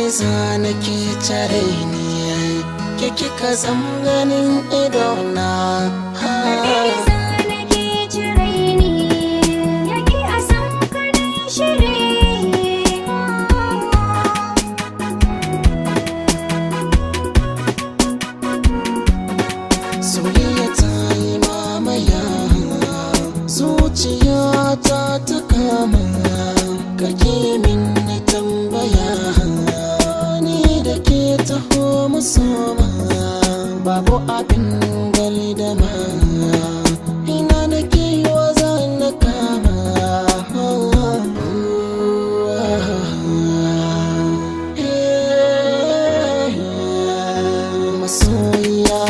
ni zana ke cire ni, ke kika zam ganin idona. Soyayya ta yi mamaya, zuciya ta ta kama, karki min na tambaya, ni da ke taho musoma, babu abin galdama, ina da ke wa zan na kama. Masoyiya,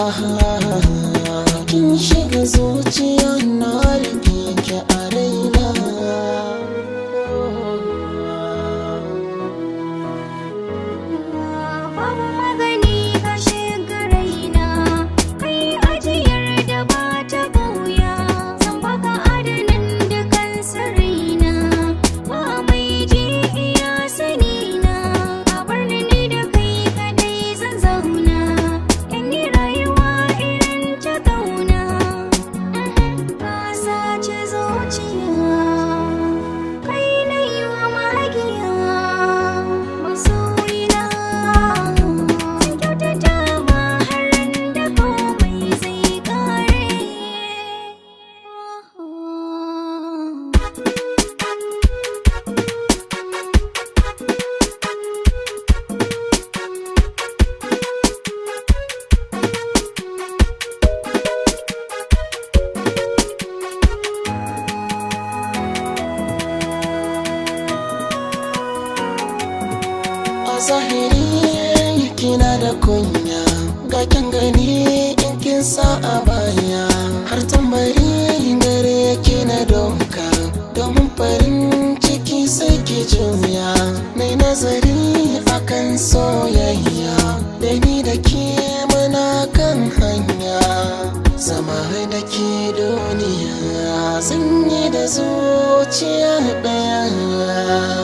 kin shiga zuciya na rike ki a raina. Babu magani ka shiga raina, kai ajiyar da ba ta buya, zan baka adanan dukan sirrina, ba mai ji iya sani na, a bar ni da kai kadai zan zauna, in yi rayuwa irin ta kauna, ka sace zuciya, kai na yi wa magiya, masoyina, zan kyautata ma har da komai zai kare. A zahiri kina da kunya, ga kyan gani in kin sa a baya, har tambari gare ki na doka, domin farin ciki sai ki juya, nai nazari akan soyayya, da ni da ke muna kan hanya, zama da ke duniya, zan yi da zuciya ɗaya.